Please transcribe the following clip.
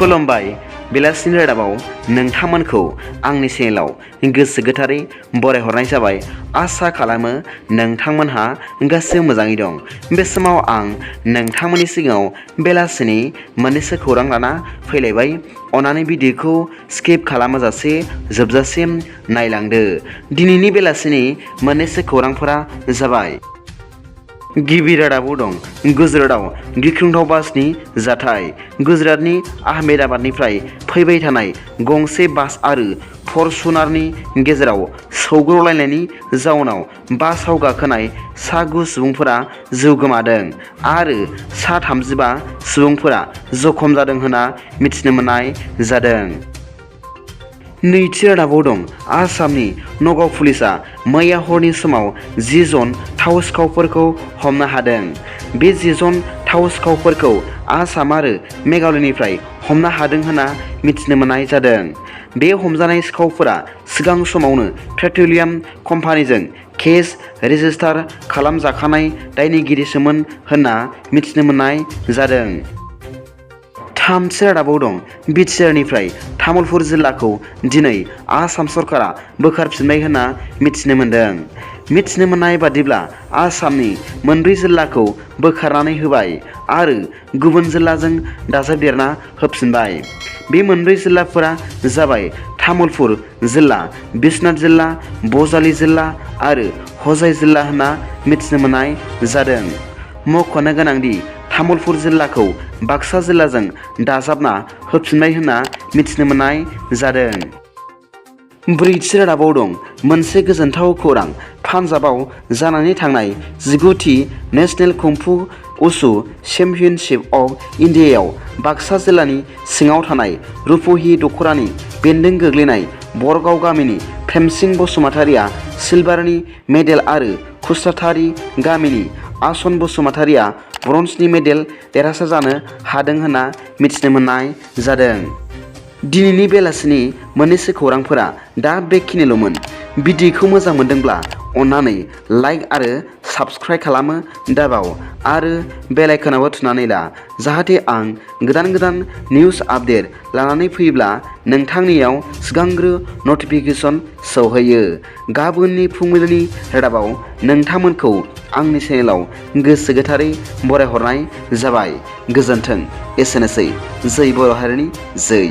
खुलुमबाय बेलासिनि रादाबाव नोंथांमोनखौ आंनि चेनेलाव गोसो गोथारै बरायहरनाय जाबाय। आसा खालामो नोंथांमोनहा गासैबो मोजाङै दं। बे समाव आं नोंथांमोननि सिगाङाव बेलासिनि मोननैसो खौरां लाना फैलायबाय। अन्नानै भिडिअखौ स्किप खालामाजासे जोबजासिम नायलांदो। दिनैनि बेलासिनि मोननैसो खौरांफोरा जाबाय। गिबि रादाबाव दं गुजरातआव गिख्रंथाव बासनि जाथाय। गुजरातनि आहमेदाबादनिफ्राय फैबाय थानाय गंसे बास आरो फरचुनारनि गेजेराव सौग्रावलायनायनि जाउनाव बासाव गाखोनाय सा 9 सुबुंफोरा जिउ गोमादों आरो सा 35 सुबुंफोरा जखम जादों होनना मिथिनो मोननाय जादों। नैथि रादाबाव दं आसामनि नगाव पुलिसआ मैया हरनि समाव 10 जन थाव सिखावफोरखौ हमनो हादों। बे 10 जन थाव सिखावफोरखौ आसाम आरो मेघालयनिफ्राय हमनो हादों होनना मिथिनो मोननाय जादों। बे हमजानाय सिखावफोरा सिगां समावनो पेट्रलियाम कम्पानिजों केस रेजिस्टार खालामजाखानाय दायनिगिरिसोमोन होनना मिथिनो मोननाय जादों। थामथि रादाबाव दं बिटिआरनिफ्राय तामुलपुर जिल्लाखौ दिनै आसाम सरकारा बोखारफिनबाय होनना मिथिनो मोनदों। मिथिनो मोननाय बादिब्ला आसामनि 4 जिल्लाखौ बोखारनानै होबाय आरो गुबुन जिल्लाजों दाजाबदेरना होफिनबाय। बे 4 जिल्लाफोरा जाबाय तामुलपुर जिल्ला, बिश्वनाथ जिल्ला, बजालि जिल्ला आरो हजाइ जिल्ला होनना मिथिनो मोननाय जादों। मख'नो गोनांदि तामुलपुर जिल्लाखौ बाक्सा जिल्लाजों दाजाबना होफिननाय होनना मिथिनो मोननाय जादों। ब्रैथि रादाबाव दं मोनसे गोजोनथाव खौरां। पान्जाबाव जानानै थांनाय 19थि नेशनेल कुंफु उसु चेम्पियनशिप अफ इन्डियायाव बाक्सा जिल्लानि सिङाव थानाय रुपहि दख'रानि बेन्दों गोग्लैनाय बरगाव गामिनि प्रेमसिं बसुमतारिया सिलभारनि मेडेल आरो खुस्राथारि गामिनि आसन बसुमतारिया ब्रन्जनि मेडेल देरहासार जानो हादों होनना मिथिनो मोननाय जादों। दिनैनि बेलासिनि मोननैसो खौरांफोरा दा बेखिनिल'मोन। भिडिअखौ मोजां मोनदोंब्ला अन्नानै लाइक आरो साबस्क्राइब खालामो दाबाव आरो बेल आइकनावबो थुनानै ला, जाहाथे आं गोदान निउस आपडेट लानानै फैयोब्ला नोंथांनियाव सिगांग्रो नटिफिकेसन सौहैयो। गाबोननि फुंबिलिनि रादाबाव नोंथांमोनखौ आंनि चेनेलाव गोसो गोथारै बरायहरनाय जाबाय। गोजोन्थों। एसेनोसै। जै बर' हारिनि जै।